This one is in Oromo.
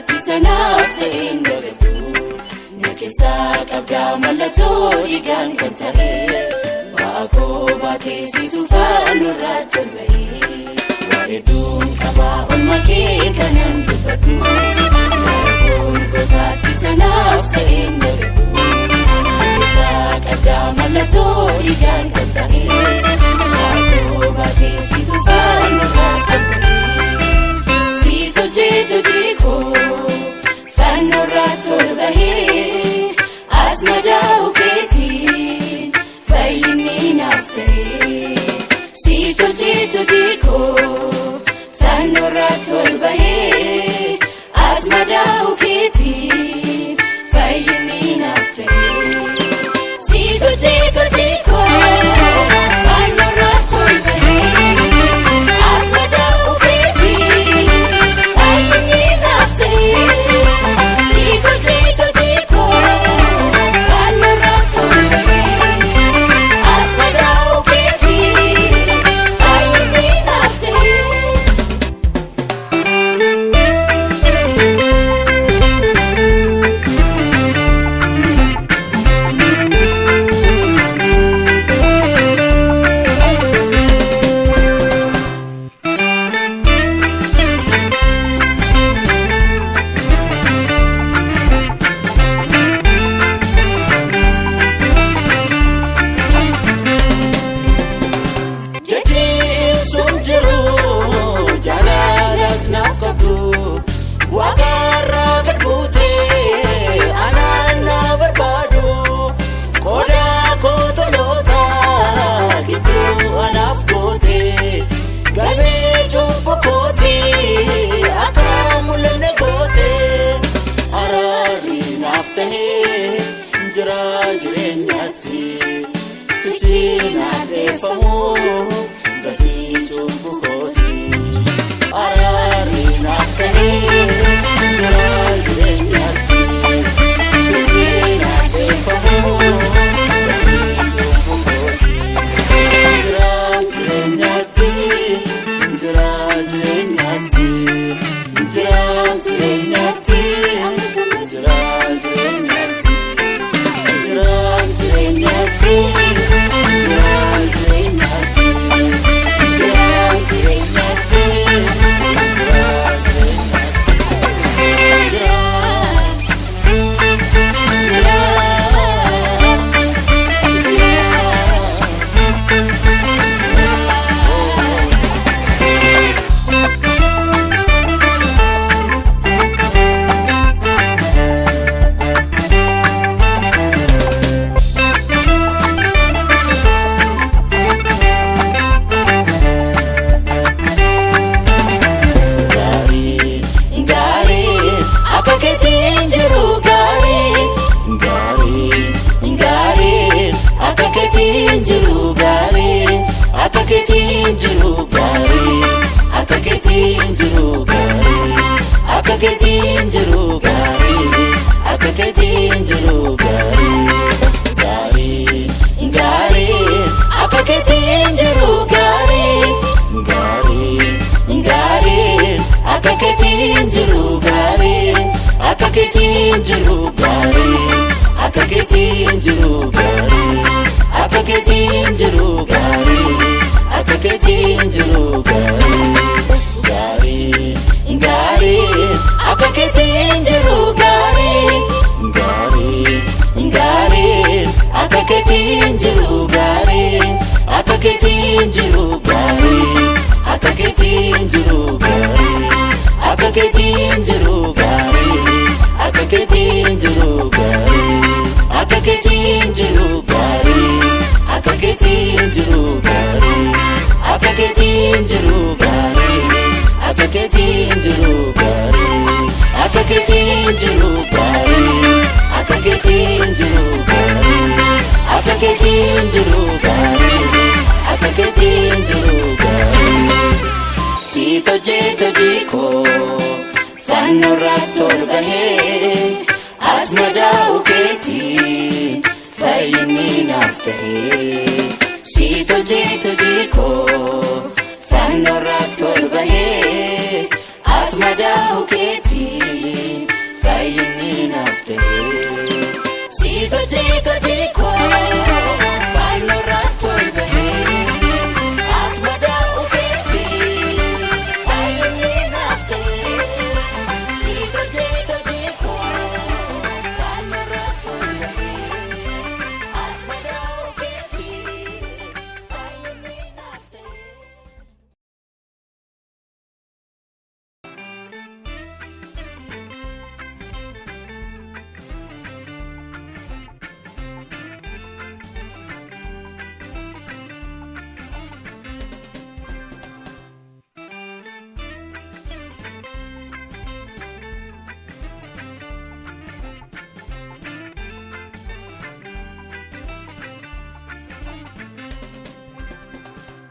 Golgootaatti sanaaf ta'een dagadhu. Na keessaa qabdaa mallattoo dhiigaan kan ta'e. Ba'a koo baatee situ fannoo irratti ol ba'ee. Waa hedduun qabaa olma kee kanan dubbadhu. Gara Golgootaatti sanaaf ta'een dagadhu. Na keessaa qabdaa mallattoo dhiigaan kan ta'e. Ba'a koo baatee situ fannoo irratti ol ba'ee. Situ hojjetu jikoo fannoo irratti ol bahee as madaa'u keetiin fayyinni naaf ta'ee. Situ hojjetu jikoo fannoo irratti ol bahee as madaa'u keetiin fayyinni naaf ta'ee. Situ hojjetu jikoo fannoo irratti ol bahee as madaa'u keetiin fayyinni naaf ta'ee. Situ hojjetu jikoo fannoo irratti ol bahee as madaa'u keetiin fayyinni naaf ta'ee. Jechi ibsuun jiru jaalalas naaf qabdu waaqarraa gad buutee anaan na barbaadu qodaa koo toloota gidduu anaaf goote galmee cubbuu kootii akka mul'anne goote araarri naaf tahee jira jireenyaatti. Sichi naanneeffamu gatii cubbuu kooti. Araarri naaf ta'ee jira jireenyaatti. Sichi naanneeffamu gatii cubbuu kooti. Jira jireenyaatti, jira jireenyaatti, jira jireenyaatti, jira jireenyaatti. Jira jireenyaatti, jira jireenyaatti, jira jireenyaatti, jira jireenyaatti. Jira, jira, jira, jira. Gaarii, Gaarii akka keetiin jiru gaarii. gaarii, Gaarii akka keetiin jiru gaarii. Akka keetiin jiru gaarii. Akka keetiin jiru gaarii. Akka keetiin jiru gaarii. Akka keetiin jiru gaarii. Gaarii, Gaarii akka keetiin jiru gaarii. gaarii, Gaarii akka keetiin jiru gaarii. Akka keetiin jiru gaarii. Akka keetiin jiru gaarii. Akka keetiin jiru gaarii. Akka keetiin jiru gaarii. Gaarii, Gaarii akka keetiin jiru gaarii. Gaarii, Gaarii akka keetiin jiru gaarii. Akka keetiin jiru gaarii. Akka keetiin jiru gaarii. Akka keetiin jiru gaarii. Akka keetiin jiru gaarii. Akka keetiin jiru gaarii. Akka keetiin jiru gaarii. Akka keetiin jiru gaarii. Akka keetiin jiru gaarii. Akka keetiin jiru gaarii. Akka keetiin jiru gaarii. Akka keetiin jiru gaarii. Akka keetiin jiru gaarii. Siit hojjeta jikoo fannoo irratti ol bahee as madaa'u keetiin fayyinni naaf ta'ee. Siit hojjeta jikoo fannoo irratti ol bahee.